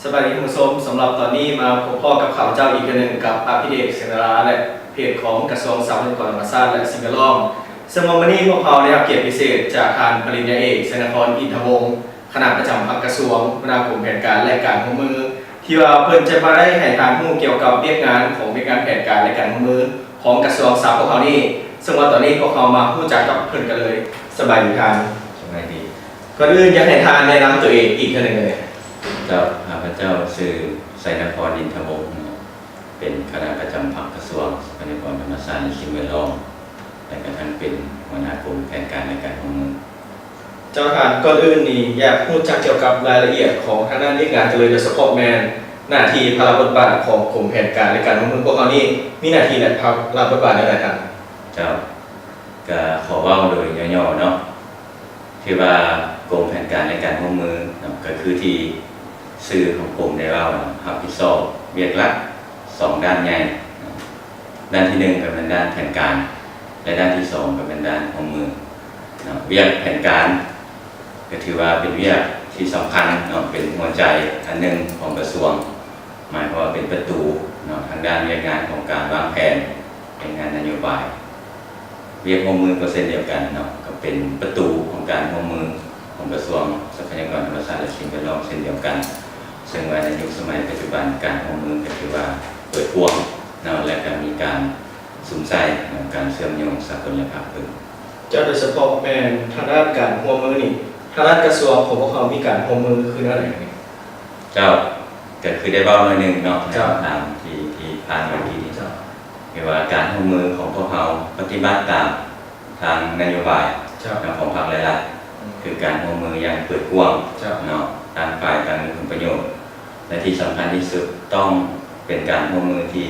ສະບາຍດີທ່ານຜູ້ຊົມ, ສຳລັບຕອນນີ້ມາພົບພໍ້ກັບຂ້າພະເຈົ້າອີກເທື່ອໜຶ່ງກັບອະພິເດກ ເຊນາລາ ແລະ ເພຈຂອງກະຊວງຊັບພະຍາກອນທຳມະຊາດ ແລະ ສິ່ງແວດລ້ອມ. ເຊິ່ງວ່າມື້ນີ້ພວກເຮົາໄດ້ຮັບກຽດພິເສດຈາກທ່ານປະລິນຍາເອກ ໄຊນະຄອນ ອິນທະວົງ ຄະນະປະຈຳພັກກະຊວງ, ຫົວໜ້າກົມແຜນການ ແລະ ການຮ່ວມມື ທີ່ວ່າເພິ່ນຈະມາໄດ້ໃຫ້ທ່ານຮູ້ກ່ຽວກັບວຽກງານຂອງວຽກງານແຜນການ ແລະ ການຮ່ວມມືຂອງກະຊວງຊັບພວກເຮົານີ້. ເຊິ່ງວ່າຕອນນີ້ພວກເຮົາມາຮູ້ຈັກກັບເພິ່ນກັນເລີຍ. ສະບາຍດີທ່ານ. ສະບາຍດີ. ກ່ອນອື່ນຢາກໃຫ້ທ່ານແນະນຳຕົວເອງອີກເທື່ອໜຶ່ງເລີຍ. ເຈົ້າ, ຂ້າພະເຈົ້າຊື່ ໄຊນະຄອນ ອິນທະວົງ ເປັນຄະນະປະຈຳພັກກະຊວງຊັບພະຍາກອນທຳມະຊາດ ແລະ ສິ່ງແວດລ້ອມ ແລະ ກະທັງເປັນຫົວໜ້າກົມແຜນການ ແລະ ການຮ່ວມມື. ເຈົ້າທ່ານ, ກ່ອນອື່ນນີ້ຢາກຮູ້ຈັກກ່ຽວກັບລາຍລະອຽດຂອງທາງດ້ານວຽກງານເລີຍ, ໂດຍສະເພາະແມ່ນໜ້າທີ່ພາລະບົດບາດຂອງກົມແຜນການ ແລະ ການຮ່ວມມືພວກເຮົານີ້ ມີໜ້າທີ່ ແລະ ພາລະບົດບາດແນວໃດທ່ານ? ເຈົ້າ, ກະຂໍເວົ້າໂດຍຫຍໍ້ໆເນາະ. ຖືວ່າກົມແຜນການ ແລະ ການຮ່ວມມືເນາະ ກະຄືທີ່ຊື່ຂອງກົມໄດ້ເວົ້າເນາະ, ຮັບຜິດຊອບວຽກຫຼັກສອງດ້ານໃຫຍ່ເນາະ. ດ້ານທີໜຶ່ງກະແມ່ນດ້ານແຜນການ ແລະ ດ້ານທີສອງກະແມ່ນດ້ານຮ່ວມມືເນາະ. ວຽກແຜນການກະຖືວ່າເປັນວຽກທີ່ສຳຄັນເນາະ, ເປັນຫົວໃຈອັນໜຶ່ງຂອງກະຊວງ, ໝາຍຄວາມວ່າເປັນປະຕູເນາະ ທາງດ້ານວຽກງານຂອງການວາງແຜນ ແຜນງານນະໂຍບາຍ. ວຽກຮ່ວມມືກໍເຊັ່ນດຽວກັນເນາະ, ກໍເປັນປະຕູຂອງການຮ່ວມມືຂອງກະຊວງຊັບພະຍາກອນທຳມະຊາດ ແລະ ສິ່ງແວດລ້ອມເຊັ່ນດຽວກັນ. ເຊິ່ງວ່າໃນຍຸກສະໄໝປັດຈຸບັນ ການຮ່ວມມືກໍຖືວ່າເປີດກວ້າງເນາະ ແລະ ກໍມີການສຸມໃສ່ເນາະ ການເຊື່ອມໂຍງສາກົນລະພາບເພີ່ມ. ເຈົ້າ, ໂດຍສະເພາະແມ່ນທາງດ້ານການຮ່ວມມືນີ້ ທາງດ້ານກະຊວງຂອງພວກເຮົາມີການຮ່ວມມືຄືແນວໃດນີ້? ເຈົ້າ, ກໍຄືໄດ້ເວົ້າໜ້ອຍໜຶ່ງເນາະ ໃນ ເຈົ້າ ຄຳຖາມທີ່ ທີ່ຜ່ານມາກີ້ນີ້. ເຈົ້າ. ແປວ່າການຮ່ວມມືຂອງພວກເຮົາປະຕິບັດຕາມທາງນະໂຍບາຍ ເຈົ້າ ຂອງພັກຫຼາຍໆ ອືມ ຄືການຮ່ວມມືຢ່າງເປີດກວ້າງ ເຈົ້າ ເນາະ ຕ່າງຝ່າຍຕ່າງມີຜົນປະໂຫຍດ ແລະ ທີ່ສຳຄັນທີ່ສຸດຕ້ອງເປັນການຮ່ວມມືທີ່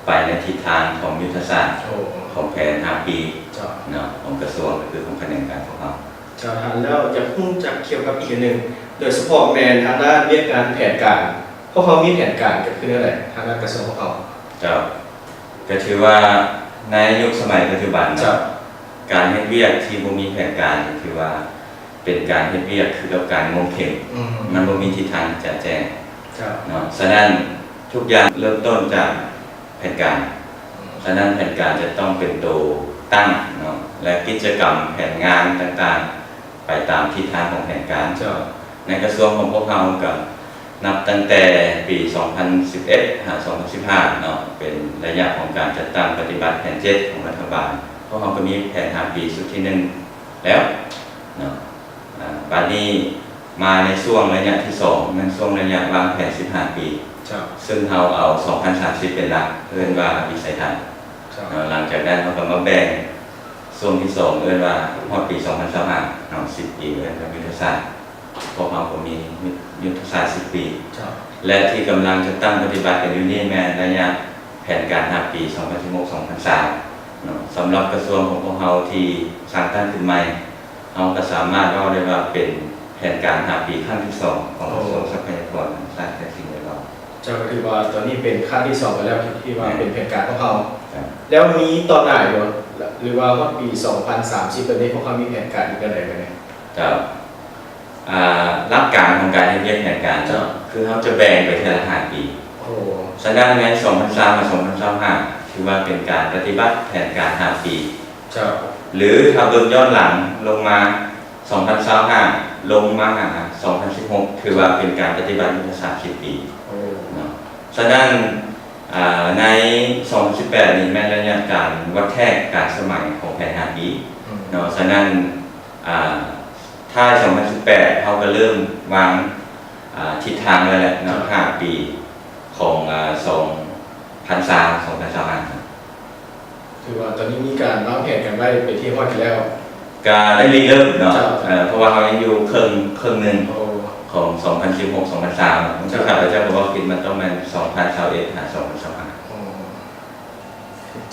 ໄປໃນທິດທາງຂອງຍຸດທະສາດ ໂອ້ ຂອງແຜນຫ້າປີ ເຈົ້າ ເນາະ ຂອງກະຊວງ ກໍຄືຂອງຂະແໜງການຂອງເຮົາ. ເຈົ້າທ່ານ, ແລ້ວຢາກຮູ້ຈັກກ່ຽວກັບອີກອັນໜຶ່ງ ໂດຍສະເພາະແມ່ນທາງດ້ານວຽກງານແຜນການ ພວກເຮົາມີແຜນການກໍຄືແນວໃດ ທາງດ້ານກະຊວງຂອງເຮົາ? ເຈົ້າ, ກໍຖືວ່າໃນຍຸກສະໄໝປັດຈຸບັນ ເຈົ້າ ການເຮັດວຽກທີ່ບໍ່ມີແຜນການ ຖືວ່າເປັນການເຮັດວຽກຄືກັບການງົມເຂັມ ອືມ ມັນບໍ່ມີທິດທາງທີ່ຈະແຈ້ງ ເຈົ້າ ເນາະ. ສະນັ້ນທຸກຢ່າງເລີ່ມຕົ້ນຈາກ ແຜນການ. ສະນັ້ນແຜນການຈະຕ້ອງເປັນໂຕຕັ້ງເນາະ ແລະ ກິດຈະກຳແຜນງານຕ່າງໆ ໄປຕາມທິດທາງຂອງແຜນການ. ເຈົ້າ. ໃນກະຊວງຂອງພວກເຮົາກໍນັບຕັ້ງແຕ່ປີສອງພັນສິບເອັດ ຫາ ສອງພັນສິບຫ້າເນາະ ເປັນໄລຍະຂອງການຈັດຕັ້ງປະຕິບັດແຜນເຈັດຂອງລັດຖະບານ. ພວກເຮົາກໍມີແຜນຫ້າປີຊຸດທີໜຶ່ງແລ້ວເນາະ. ອາ ບາດນີ້ມາໃນຊ່ວງໄລຍະທີສອງ ແມ່ນຊ່ວງໄລຍະວາງແຜນສິບຫ້າປີ ເຈົ້າ ເຊິ່ງເຮົາເອົາສອງພັນສາມສິບເປັນຫຼັກ ເອີ້ນວ່າວິໄສທັດ ເຈົ້າ ເນາະ. ຫຼັງຈາກນັ້ນເຮົາກໍມາແບ່ງຊ່ວງທີສອງ ເອີ້ນວ່າຮອດປີສອງພັນຊາວຫ້າເນາະ ສິບປີ ເອີ້ນວ່າຍຸດທະສາດ. ພວກເຮົາກໍມີຍຸດທະສາດສິບປີ ເຈົ້າ ແລະ ທີ່ກຳລັງຈັດຕັ້ງປະຕິບັດກັນຢູ່ນີ້ແມ່ນໄລຍະແຜນການຫ້າປີ ສອງພັນສິບຫົກ ສອງພັນຊາວເນາະ. ສຳລັບກະຊວງຂອງພວກເຮົາທີ່ສ້າງຕັ້ງຂຶ້ນໃໝ່ ເຮົາກໍສາມາດເວົ້າໄດ້ວ່າເປັນແຜນການຫ້າປີຄັ້ງທີສອງຂອງກະຊວງ ໂອ້ ຊັບພະຍາກອນທຳມະຊາດ ແລະ ສິ່ງແວດລ້ອມ. ເຈົ້າ, ກໍຖືວ່າຕອນນີ້ເປັນຄັ້ງທີສອງໄປແລ້ວທີ່ວ່າ ແມ່ນ ເປັນແຜນການຂອງເຮົາ. ແມ່ນ. ແລ້ວມີຕໍ່ໜ້າຢູ່ບໍ່ ຫຼືວ່າຮອດປີສອງພັນສາມສິບແບບນີ້ ພວກເຮົາມີແຜນການອີກແນວໃດແບບນີ້? ເຈົ້າ. ອ່າ ຫຼັກການຂອງການເຮັດວຽກແຜນການເນາະ ເຈົ້າ ຄືເຮົາຈະແບ່ງໄປເທື່ອລະຫ້າປີ. ໂອ້ ສະນັ້ນໃນສອງພັນຊາວ ຫາ ສອງພັນຊາວຫ້າ ຖືວ່າເປັນການປະຕິບັດແຜນການຫ້າປີ. ເຈົ້າ. ຫຼືຖ້າເບິ່ງຍ້ອນຫຼັງລົງມາ ສອງພັນຊາວຫ້າ ລົງມາຫາສອງພັນສິບຫົກ ຖືວ່າເປັນການປະຕິບັດຍຸດທະສາດສິບປີ. ໂອ້ ເນາະ. ສະນັ້ນ ອ່າ ໃນສອງພັນສິບແປດນີ້ແມ່ນໄລຍະການວັດແທກການສະໄໝຂອງແຜນຫ້າປີ ອືມ ເນາະ. ສະນັ້ນ ອ່າ ທ້າຍສອງພັນສິບແປດ ເຮົາກໍເລີ່ມວາງ ອ່າ ທິດທາງໄວ້ແລ້ວເນາະ ຫ້າປີຂອງ ອ່າ ສອງພັນຊາວ ສອງພັນຊາວຫ້າ. ຖືວ່າຕອນນີ້ມີການວາງແຜນກັນໄວ້ເປັນທີ່ຮຽບຮ້ອຍແລ້ວ. ກະໄດ້ລິເລີ່ມເນາະ ເຈົ້າ ເອີ ເພາະວ່າເຮົາຍັງຢູ່ເຄິ່ງ ເຄິ່ງໜຶ່ງ ໂອ້ ຂອງສອງພັນສິບຫົກ ສອງພັນຊາວ ເຈົ້າ ຂ້າພະເຈົ້າກໍເວົ້າຜິດ ມັນຕ້ອງແມ່ນສອງພັນຊາວເອັດ ຫາ ສອງພັນຊາວຫ້າ. ໂອ້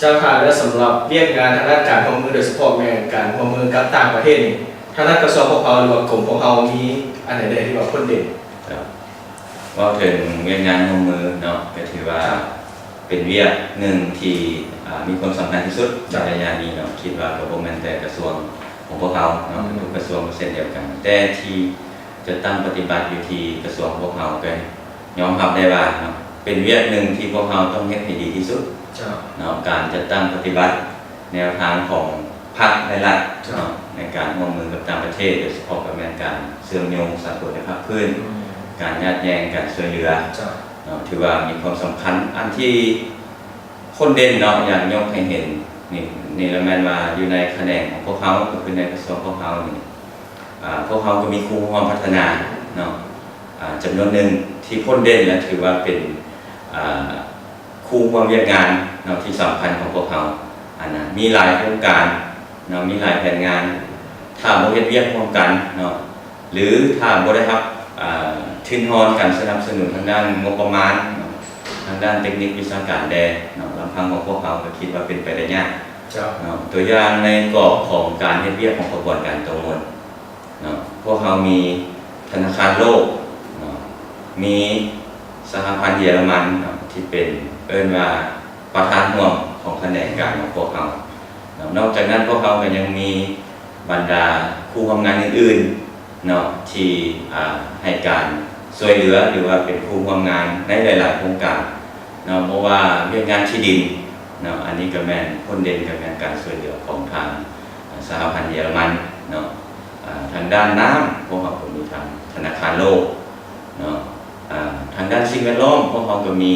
ເຈົ້າທ່ານ, ແລ້ວສຳລັບວຽກງານທາງດ້ານການຮ່ວມມື ໂດຍສະເພາະແມ່ນການຮ່ວມມືກັບຕ່າງປະເທດນີ້ ທາງດ້ານກະຊວງພວກເຮົາ ຫຼືວ່າກົມພວກເຮົາມີອັນໃດແດ່ທີ່ວ່າໂດດເດັ່ນ? ເຈົ້າ. ເວົ້າເຖິງວຽກງານຮ່ວມມືເນາະ ກໍຖືວ່າເປັນວຽກໜຶ່ງທີ່ ອ່າ ມີຄວາມສຳຄັນທີ່ສຸດໃນໄລຍະນີ້ເນາະ. ຄິດວ່າກໍບໍ່ແມ່ນແຕ່ກະຊວງຂອງພວກເຮົາເນາະ ອືມ ທຸກກະຊວງກໍເຊັ່ນດຽວກັນ, ແຕ່ທີ່ຈະຕັ້ງປະຕິບັດຢູ່ທີ່ກະຊວງຂອງພວກເຮົາ ກໍ ຍອມຮັບໄດ້ວ່າເນາະ ເປັນວຽກໜຶ່ງທີ່ພວກເຮົາຕ້ອງເຮັດໃຫ້ດີທີ່ສຸດ ເຈົ້າ ເນາະ ການຈັດຕັ້ງປະຕິບັດແນວທາງຂອງພັກ ແລະ ລັດ ເຈົ້າ ເນາະ ໃນການຮ່ວມມືກັບຕ່າງປະເທດ ໂດຍສະເພາະກໍແມ່ນການເຊື່ອມໂຍງສາກົນໃນພາກພື້ນ ອືມ ການຍາດແຍ່ງ ການຊ່ວຍເຫຼືອ ເຈົ້າ ເນາະ ຖືວ່າມີຄວາມສຳຄັນ. ອັນທີ່ ໂດດເດັ່ນເນາະ ຢາກຍົກໃຫ້ເຫັນ ນີ້ ນີ້ລະແມ່ນວ່າຢູ່ໃນຂະແໜງຂອງພວກເຮົາ ກໍຄືໃນກະຊວງພວກເຮົານີ້ ອາ ພວກເຮົາກໍມີຄູ່ຮ່ວມພັດທະນາເນາະ ອາ ຈຳນວນໜຶ່ງທີ່ໂດດເດັ່ນ ແລະ ຖືວ່າເປັນ ອາ ຄູ່ຮ່ວມວຽກງານເນາະ ທີ່ສຳຄັນຂອງພວກເຮົາ ອັນນະ ມີຫຼາຍໂຄງການເນາະ ມີຫຼາຍແຜນງານ ຖ້າບໍ່ເຮັດວຽກຮ່ວມກັນເນາະ ຫຼືຖ້າບໍ່ໄດ້ຮັບ ອາ ທຶນຮອນການສະໜັບສະໜູນທາງດ້ານງົບປະມານເນາະ ທາງດ້ານເຕັກນິກວິຊາການແດ່ເນາະ ລຳພັງຂອງພວກເຮົາກໍຄິດວ່າເປັນໄປໄດ້ຍາກ ເຈົ້າ ເນາະ. ຕົວຢ່າງໃນກອບຂອງການເຮັດວຽກຂອງຂະບວນການໂຕໝົດເນາະ ພວກເຮົາມີທະນາຄານໂລກເນາະ ມີສະຫະພັນເຢຍລະມັນເນາະ ທີ່ເປັນ ເອີ້ນວ່າປະທານຮ່ວມຂອງຂະແໜງການຂອງພວກເຮົາເນາະ. ນອກຈາກນັ້ນພວກເຮົາກໍຍັງມີ ບັນດາຄູ່ຮ່ວມງານອື່ນໆເນາະ ທີ່ ອາ ໃຫ້ການຊ່ວຍເຫຼືອ ຫຼືວ່າເປັນຄູ່ຮ່ວມງານໃນຫຼາຍໆໂຄງການເນາະ ບໍ່ວ່າວຽກງານທີ່ດິນເນາະ ອັນນີ້ກໍແມ່ນໂດດເດັ່ນ ກໍແມ່ນການຊ່ວຍເຫຼືອຂອງທາງ ອາ ສະຫະພັນເຢຍລະມັນເນາະ. ອາ ທາງດ້ານນ້ຳ ພວກເຮົາກໍມີທາງທະນາຄານໂລກເນາະ ອາ ທາງດ້ານສິ່ງແວດລ້ອມ ພວກເຮົາກໍມີ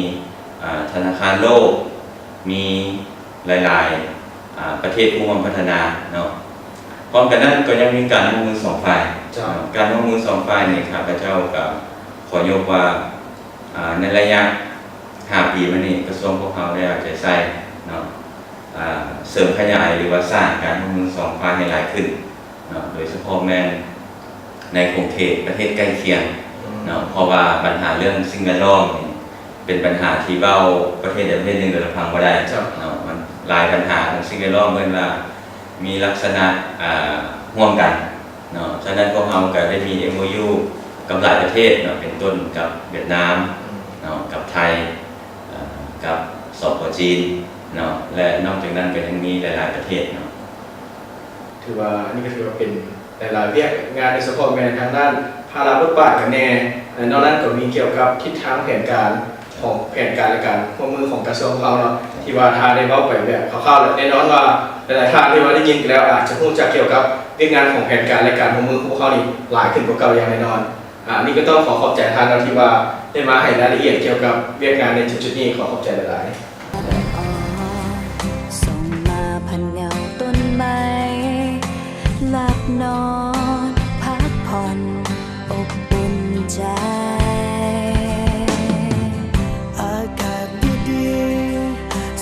ອາ ທະນາຄານໂລກ ມີຫຼາຍໆ ອາ ປະເທດຜູ້ຮ່ວມພັດທະນາເນາະ. ພ້ອມກັນນັ້ນກໍຍັງມີການຮ່ວມມືສອງຝ່າຍ ເຈົ້າ ເນາະ. ການຮ່ວມມືສອງຝ່າຍນີ້ ຂ້າພະເຈົ້າກໍຂໍຍົກວ່າ ອາ ໃນໄລຍະຫ້າປີມານີ້ ກະຊວງພວກເຮົາໄດ້ເອົາໃຈໃສ່ເນາະ ອາ ເສີມຂະຫຍາຍ ຫຼືວ່າສ້າງການຮ່ວມມືສອງຝ່າຍໃຫ້ຫຼາຍຂຶ້ນເນາະ ໂດຍສະເພາະແມ່ນ ໃນຂົງເຂດປະເທດໃກ້ຄຽງເນາະ ເພາະວ່າບັນຫາເລື່ອງສິ່ງແວດລ້ອມນີ້ ເປັນບັນຫາທີ່ເວົ້າປະເທດໃດປະເທດໜຶ່ງໂດຍລຳພັງບໍ່ໄດ້ເນາະ. ມັນຫຼາຍບັນຫາຂອງສິ່ງແວດລ້ອມ ເອີ້ນວ່າມີລັກສະນະ ອາ ຮ່ວມກັນເນາະ. ສະນັ້ນພວກເຮົາກໍໄດ້ມີ ເອັມໂອຢູ ກັບຫຼາຍປະເທດເນາະ ເປັນຕົ້ນກັບຫວຽດນາມເນາະ ກັບໄທ ອາ ກັບ ສປ ຈີນເນາະ ແລະ ນອກຈາກນັ້ນກໍຍັງມີຫຼາຍໆປະເທດເນາະ. ຖືວ່າ ອັນນີ້ກໍຖືວ່າເປັນຫຼາຍໆວຽກງານ ໂດຍສະເພາະແມ່ນທາງດ້ານພາລະບົດບາດກັນແດ່ ແລະ ນອກນັ້ນກໍມີກ່ຽວກັບທິດທາງແຜນການຂອງແຜນການ ແລະ ການຮ່ວມມືຂອງກະຊວງເຮົາເນາະ ທີ່ວ່າຖ້າໄດ້ເວົ້າໄປແບບຄ່າວໆ ແລະ ແນ່ນອນວ່າຫຼາຍໆທ່ານທີ່ວ່າໄດ້ຍິນກັນແລ້ວ ອາດຈະຮູ້ຈັກກ່ຽວກັບວຽກງານຂອງແຜນການ ແລະ ການຮ່ວມມືຂອງພວກເຮົານີ້ຫຼາຍຂຶ້ນກວ່າເກົ່າຢ່າງແນ່ນອນ. ອາ ອັນນີ້ກໍຕ້ອງຂໍຂອບໃຈທ່ານເນາະ ທີ່ວ່າໄດ້ມາໃຫ້ລາຍລະອຽດກ່ຽວກັບວຽກງານໃນຈຸດໆນີ້ ຂໍຂອບໃຈຫຼາຍໆ. ສ່ອງມາຜ່ານເງົາຕົ້ນໄມ້ ຫຼັບນອນພັກຜ່ອນອົບອຸ່ນໃຈ. ອາກາດດີ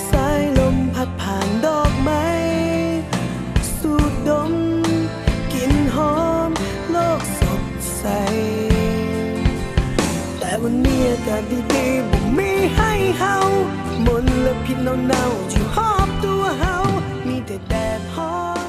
ໆ ສາຍລົມພັດຜ່ານດອກໄມ້ ສູດດົມກິ່ນຫອມໂລກສົດໃສ. ແຕ່ວັນນີ້ອາກາດດີໆ ບໍ່ມີໃຫ້ເຮົາ ມົນລະພິດເນົ່າໆ ຢູ່ຮອບຕົວເຮົາ ມີແຕ່ແດດຮ້ອນ